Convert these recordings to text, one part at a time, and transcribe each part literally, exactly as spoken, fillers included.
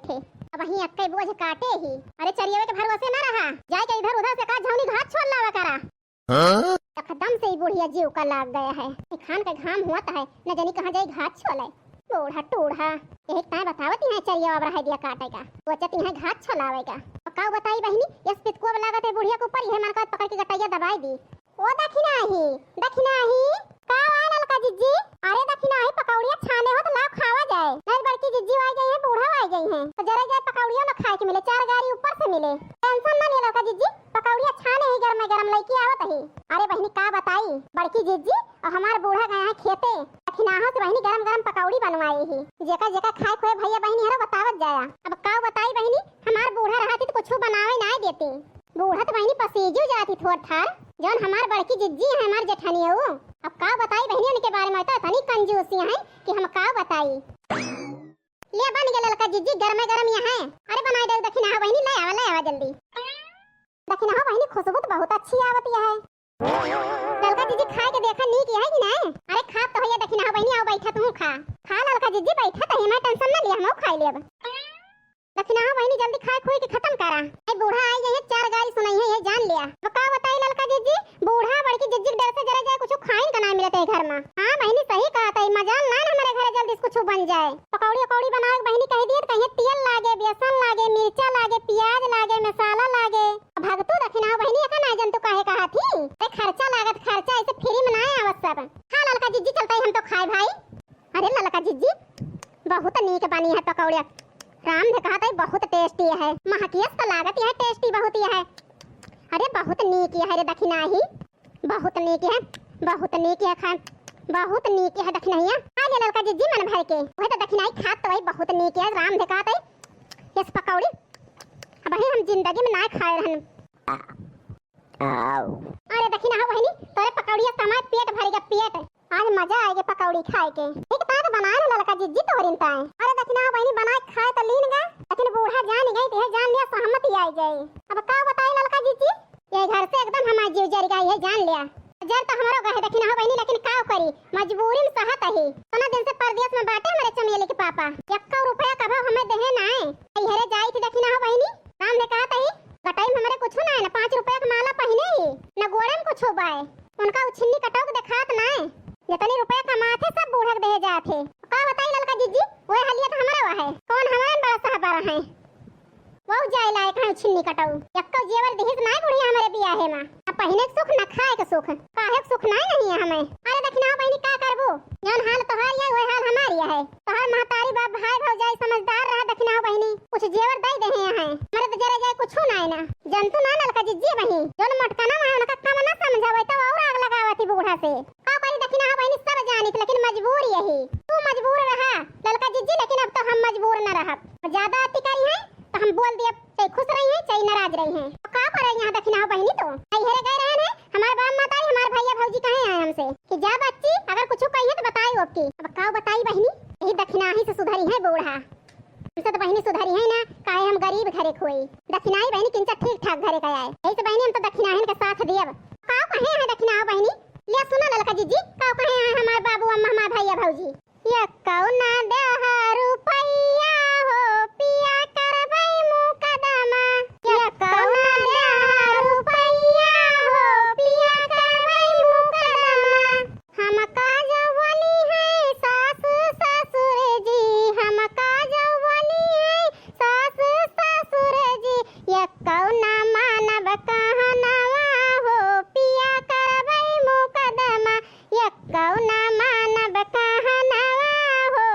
थे। अबहीं अक्कै बोझ काटे ही। अरे चरियवे के भरोसे न रहा, जाइके इधर उधर से का झौनी घास छोल लावा करा। हाँ? एकदम से ई बुढ़िया जीव का लाग गया है। खान के घाम होत है, न जानी कहाँ जाई घास छोले। बूढ़ा टूढ़ा, यही ताय बतावत ही है चरिया अब रह दिया काटे का, सोचत ही है घास छोलावे का। और का बताई बहिनी, यस पितकुआ लागत है बुढ़िया के ऊपर, यह मन का पकड़ के गटैया दबाई दी। ओ दखिनाही, दखिनाही, का हुआ ललका जिज्जी? अरे दखिनाही, पकौड़िया छाने हो तो लाओ खावा जाए, नहीं बड़की जिज्जी आई गई है, बूढ़ा आई गई है, तो जरा जाए पकौड़िया न खाए के मिले, चार गारी ऊपर से मिले। टेंशन न ले ललका जिज्जी, पकौड़िया छाने ही गरम गरम लइके आवत ही। अरे बहिनी का बताई, बड़की जिज्जी और हमार बूढ़ा गया है खेते, दखिनाहो से बहिनी गरम गरम पकौड़ी बनवाए ही। जेका जेका खाए खोए भैया बहिनी हरो बतावत जाया। अब का बताई बहिनी, हमार बूढ़ा रहती तो कुछ बनावे ना देती। बूढ़ा तो बहिनी पसीजू जाती थोर थार, जौन हमार बड़की जिज्जी है हमार जेठनिया वो। अब का बताई बहिनी उनके बारे में, तो इतनी कंजूसी है कि हम का बताई। ले बन गए ललका जिज्जी गरम गरम यहाँ है। अरे बनाई दे दखिनाहो बहिनी, ले आवा ले आवा जल्दी। दखिनाहो बहिनी खुशबू तो बहुत अच्छी आवत है। ललका जिज्जी खाए के देखा नीक है कि नहीं? अरे खात तो है दखिनाहो बहिनी, आओ बैठा तू खा। खा ललका जिज्जी बैठा, तही मैं टेंशन न लिया, हम खाई लेब। दखिनाहो बहिनी जल्दी खाए खुए के खत्म करा। ए बूढ़ा आई गई है, चार गारी सुनाई है, ये जान लिया। अब का बताई ललका जिज्जी, बूढ़ा बड़की जिज्जी के डर से जरा जाए कुछ खाइन का ना मिलत है घर में। हाँ बहिनी सही कहा था, मजाल ना न हमारे घर जल्दी से कुछ बन जाए। पकौड़ी उकौड़ी बनावे के बहिनी कह दिए तो कहिए तेल लागे, बेसन लागे, मिर्चा लागे, प्याज लागे, मसाला लागे। भगतू दखिनाहो बहिनी, एका नाय जन तू काहे कहा थी? अरे खर्चा लागत खर्चा, ऐसे फ्री में ना आवत सब। हाँ ललका जिज्जी, चलता ही हम तो खाए भाई। अरे ललका जिज्जी, बहुत नीक बनी है पकौड़िया। राम ने कहा था बहुत टेस्टी है, महकियस तो लागत यह टेस्टी बहुत ही है। अरे बहुत नीक है रे दखिनाही, बहुत नीक है, बहुत नीक है खाए, बहुत नीक है दखिनाहिया। खा ले ललका जिज्जी मन भर के, वह तो दखिनाही खात तो वही बहुत नीक है। राम ने कहा था यस पकौड़ी अब ही हम जिंदगी में ना खाए रहन। आओ। अरे दखिनाहो बहिनी, तोरे पकौड़िया से हमार पेट भर गया, पेट। आज मजा आएगा पकौड़ी खाए के। एक तात बनाए ना ललका जिज्जी तोहरिन ताए। अरे दखिनाहो बहिनी, बनाए खाए तो लीन गा, लेकिन बूढ़ा जान गई तो यह जान लिया सहमति आई जाई। अब का बताई ललका जिज्जी, ये घर से एकदम हमार जीव जर गई है जान लिया। जर तो हमरो गए दखिनाहो बहिनी, लेकिन का करी, मजबूरी में सहत ही। इतना दिन से परदेस में बाटे हमारे चमेली के पापा, यक्का रुपया कभो हमें देहे ना है। इहरे जाई थी दखिनाहो बहिनी, राम ने कहा तही, गटाई में हमरे कुछ ना है, ना पाँच रुपया के माला पहिने ही, ना गोड़े में कुछ बाय। उनका उछिन्नी कटौक देखात ना है, जितनी रुपया कमात है सब बूढ़ा के देहे जात है। का बताई ललका जिज्जी, वह हलियत हमारा वह है, कौन हमारे बड़ा साहब रहे। वहू जाए लायक है छिन्नी कटऊ। यक्को जेवर दिहिस नाय बुढ़िया हमरे बियाहे मा। न पहिने के सुख, न खाए के सुख। काहे के सुख नाय नहीं है हमें। अरे दखिनाहो बहिनी का करबू? जौन हाल तोहार ये, वही हाल हमार ये है। तोहार महतारी बाप, भाई भौजाई समझदार रहा दखिनाहो बहिनी। कुछ जेवर दे देहे हैं। हमरे तो जरे जाए कुछ नाय ना। जंतु ना ललका जिज्जी बहिनी। जौन मोटकना है उनका कम ना समझावे तो और आग लगावती बूढ़ा से। का करी दखिनाहो बहिनी, सब जानित, लेकिन मजबूर यही। तू मजबूर रहा ललका जिज्जी, लेकिन अब तो हम मजबूर न रहब। ज्यादा अति करी है तो हम बोल दिए, चाहे खुश रही है, चाहे नाराज रही है। तो का करे यहाँ दखिनाहो बहिनी तो? कई हेरे गए रहे हैं, हमारे बाप मातारी, हमारे भैया भौजी कहे हैं हमसे कि जा बच्ची, अगर कुछ कही है तो बताई ओके। अब का बताई बहिनी, यही दखिनाही से सुधरी है बूढ़ा। हमसे तो बहिनी सुधरी है ना, काहे हम गरीब घरे खोई। दखिनाही बहिनी किंचा ठीक ठाक घरे का आए। यही से बहिनी हम तो दखिनाहिन के साथ दियब। का कहे हैं दखिनाहो बहिनी? ले सुना ललका जिज्जी, का कहे हैं हमार बाबू अम्मा, हमार भैया भौजी? यक्कौ ना देहा रुपैया हो पिया करबै मुकदमा। यक्कौ ना देहा रुपैया हो पिया करबै मुकदमा। हमका जौवनी है सास ससुर जी, हमका जौवनी है सास ससुर जी, यक्कौ ना मानब कहनवा हो पिया करबै मुकदमा, यक्कौ ना मानब कहनवा हो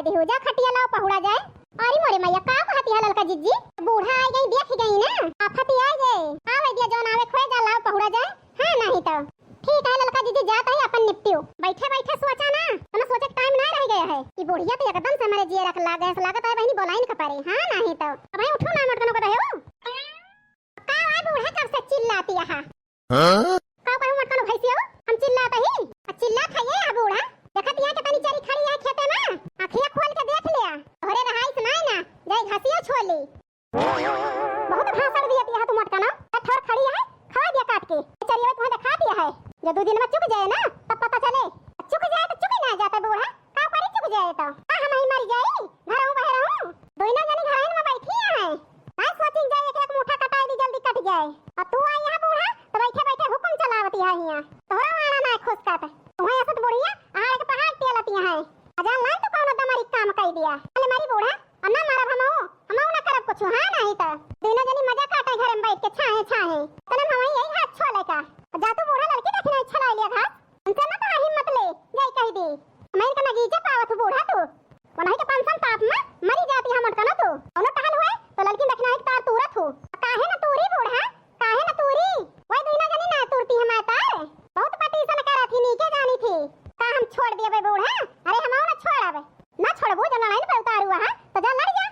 दिहु जा खटिया लाओ पहुड़ा जाए। अरे मोरे मैया, का कहती है ललका जिज्जी? बूढ़ा आई गई, देख गई ना, आफत ही आई गई। आवे दिया जौन आवे खोए जा, लाओ पहुड़ा जाए। हाँ, नहीं तो। ठीक है ललका जिज्जी, जात है अपन निपटियो। बैठे बैठे सोचा ना, तो ना सोचे के टाइम ना रह गया है। ई बुढ़िया तो एकदम से हमारे जिए रख लाग गए, लागत है बहनी बोलाइन का परे। हाँ, नहीं तो। अब है उठो ना, मोटकनो को दहेउ। का है बूढ़ा, कब से चिल्लाती है? हाँ? का कहूँ मोटकनो भैंसियो, हम चिल्लात ही? आ चिल्लात है ये बूढ़ा? देखत यहाँ के तनी चरी खड़ी है खेते में, आँखिया खोल के देख लिया। तोहरे रहाइस नाय ना, जाई घासियो छोली। बहुत भाषण दिया दिया है तू मोटकनो, ठोर खड़ी है, खवा दिया काट के। चरिया तुम्हें दिखा दिया है, जो दो दिन में चुक जाए ना, तब पता चले। चुक जाए तो चुक ही ना जाते बूढ़ा, का करी चुक जाए तो? का हम ही मर जाई? घरहूँ बहरहूँ? दोनों जनी घरइन में बैठी हैं। ना सोचिन जाए एक एक मुठा कटाई दी जल्दी कट जाए। और तू आई यहाँ बूढ़ा तो बैठे बैठे हुकुम चलावती है यहाँ। तोहरा वाला ना खुसकत। तुम्हें असत बुढ़िया आड़ के पहाड़ टेलती हैं। अजान लाए तो कौनो दमरी काम कई दिया। अरे मरी बूढ़ा, और ना मारब हमहू, हमहू ना करब कुछ, हाँ नहीं तो। दोनों जनी मजा काटे घर में बैठ के छाहे छाहे। तने हम यही हाथ छोले का। जा तू बूढ़ा लड़की देखी नहीं छला लिया घास। उनसे ना तो हिम्मत ले, जाई कह दी। मैं इनका नगीचा पावत हूँ बूढ़ा तू। उन्हीं के पेंशन ताप में मरी जाती है मोटकनो तू। कौनो टहल हुए तो लड़की देखना एक तार तूरत हूँ। काहे ना तूरी बूढ़ा, काहे ना तूरी? वही दुइना जनी ना तूरती है मैं तार। बहुत पटीसन करत ही, नीके जानी थी। का हम छोड़ दिए बे बूढ़ा? अरे हम ना छोड़ब। ना छोड़बू जो लड़ाई पे उतारू है तो जा लड़ जा।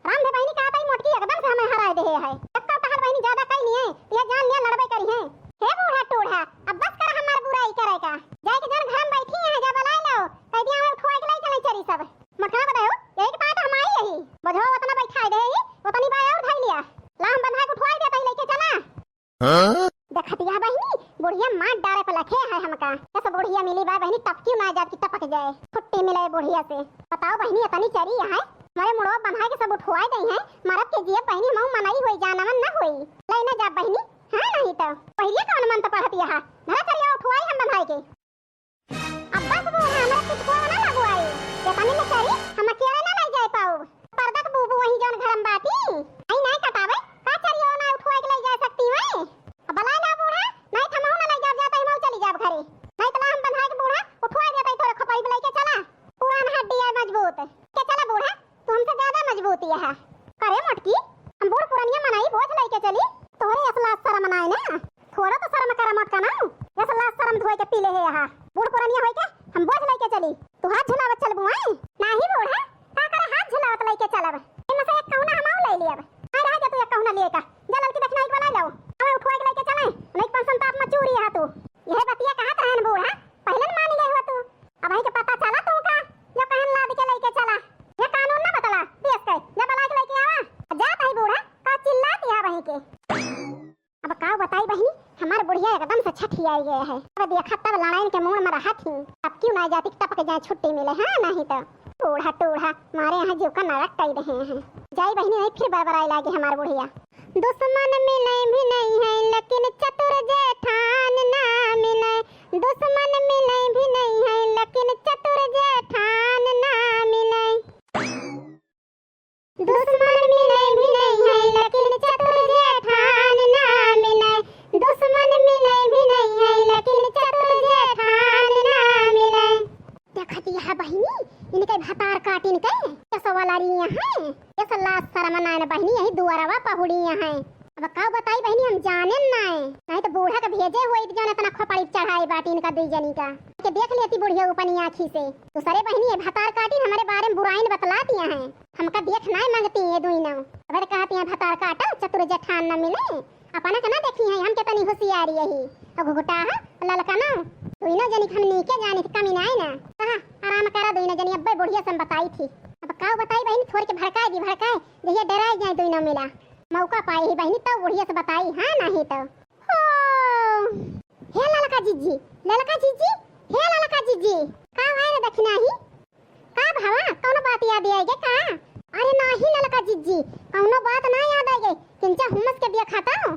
राम दे बहिनी, का तई मोटकी एकदम से हमें हराए देहे है। एक्का टहल बहिनी ज्यादा कई नहीं है, ये जान लिया लड़बे करी है। हे बूढ़ा टूढ़ा, अब बस कर हमार बुराई करे का। जाए के जन घर में बैठी है, जा बलाए लो, कह दिया हमें उठवा के लाई चले चरी सब। मोटका बताओ, यही के पास हम आई यही। बजवा उतना बैठाए दे ही, उतनी बाय और धई लिया। ला हम बंधा के उठवाई देता ही लेके चला। हाँ? देखतिया बहिनी, बुढ़िया मार डारे पे लखे है हमका। ऐसा बुढ़िया मिली बा बहिनी, टपकी ना जात की टपक जाए। छुट्टी मिले बुढ़िया से। बताओ बहिनी, इतनी चरी है, हमारे मुड़वा बन्हा के सब उठवाए गई हैं। मरद के जिए बहिनी, हम मनाई होई, जाना मन न होई। ले ना जा बहिनी, हाँ नहीं तो। पहले कौन मन तो पढ़तिया है, धरा चलिया उठवाई हम बन्हाई के। अब बस बूढ़ा, हमरा कुछ को ना लगवाई। ये पानी में चरी, हम अकेले ना ले जाए पाऊ। पर्दा के बूबू वही जौन घर में बाटी। आई नाय कटावे, का चरी ओ ना उठवा के ले जा सकती है? अब बलाए ला बूढ़ा, नहीं थमाऊ ना ले जाब जाता ही मऊ चली जाब घरे। नहीं तो ला हम बंधा के बूढ़ा, उठवा देता ही थोड़ा खपाई बुलाई के चला। पुरान हड्डी है मजबूत। के चला बूढ़ा, तू हमसे ज्यादा मजबूत ही है। करे मोटकी, हम बूढ़ पुरनिया मनाई बोझ लेके चली, तोहरे असला शर्म नाय ना, थोड़ा तो शर्म करा मोटका ना, असला शर्म धोए के पी ले है यहाँ। बूढ़ पुरनिया होई के हम बोझ लेके चली, तू हाथ झुलावत चलबू आई? नाही बूढ़ा, का करे हाथ झुलावत लेके चलब? एमे से एक कहुना हम ले लियब। आ रह जा तू एक कहुना लिए का, जा ललकी दखिनाई के बुला लाओ, हमें उठवा के लेके चले, नहीं पंसन ताप में चूरी है तू। यह बतिया कहत रहन बूढ़ा, पहले न मान गए हो तू, अब के पता चला तू का, जो कहन लाद के लेके चला। ये कानून ना बतला, देश के, जा बला के लेके आवा। जात है बूढ़ा, का चिल्लात यहाँ वहीं के। अब का बताई बहिनी, हमार बुढ़िया एकदम से छठियाई गया है। अब देखा तब लड़ाइन के मूड़ में रहत ही, अब क्यों ना जाती टपक जाए छुट्टी मिले, हाँ नहीं तो। टूढ़ा टूढ़ा, मारे यहाँ जीव का नरक कई रहे हैं। जाई बहिनी, नहीं फिर बरबराई लागे हमार बुढ़िया। दुश्मन मिले भी नहीं है, लेकिन चतुर जेठान ना मिले। दुश्मन मिले भी नहीं है, लेकिन चतुर जेठान ना मिले। दुश्मन मिले भी नहीं है, लेकिन चतुर जेठान ना मिले। दुश्मन मिले भी नहीं है, लेकिन चतुर जेठान ना मिले। देखत यह बहिनी, इनके भतार काटिन के, कैसे वाला रही है, कैसे लाज शर्म ना है बहिनी, यही दुआरवा पहुड़ी है। अब का बताई बहिनी, हम जाने ना है, नहीं तो बूढ़ा के भेजे हुए जौन इतना खोपड़ी चढ़ाए बाटी इनका दुई जनी का। के देख लेती बुढ़िया अपनी आँखी से। दूसरे बहिनी, ये भतार काटिन हमारे बारे में बुराइन बतलाती हैं। हमका देख नाय मांगती ये दुइनो। अगर कहती हैं भतार काटा, चतुर जेठान न मिले। अपना के ना देखी हैं, हम कितनी होशियारी यही। और घुघुटा है, ललका ना। दुइनो जनी के हम नीके जानी थी, कमी नाय ना। कहा, आराम करा दुइनो जनी, अब्बे बुढ़िया से हम बताई थी। अब काऊ बताई बहिनी, थोड़ के भड़काए दी, भड़काए। जहिया डराए जाए दुइनो मिला। मौका पाई ही बहिनी, तब बुढ़िया से बताई, हाँ नहीं तो। ओ, हे ललका जिज्जी, ललका जिज्जी, हे ललका जिज्जी, का भाई रे दखिनाही? का भावा, कौनो बात याद आई गे का? अरे नाही ललका जिज्जी, कौनो बात ना याद आई गे, किंचा हुमस के देखा तो।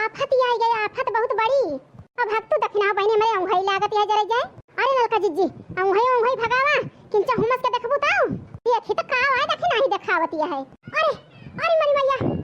आफत आई गे, आफत बहुत बड़ी। अब हक तू दखिना बहिनी, हमरे औंघई लागत है जरे जाए। अरे ललका जिज्जी, औंघई औंघई भगावा, किंचा हुमस के देखबू तो। देखी तो का आए दखिनाही देखावत है। अरे, अरे मरी मैया,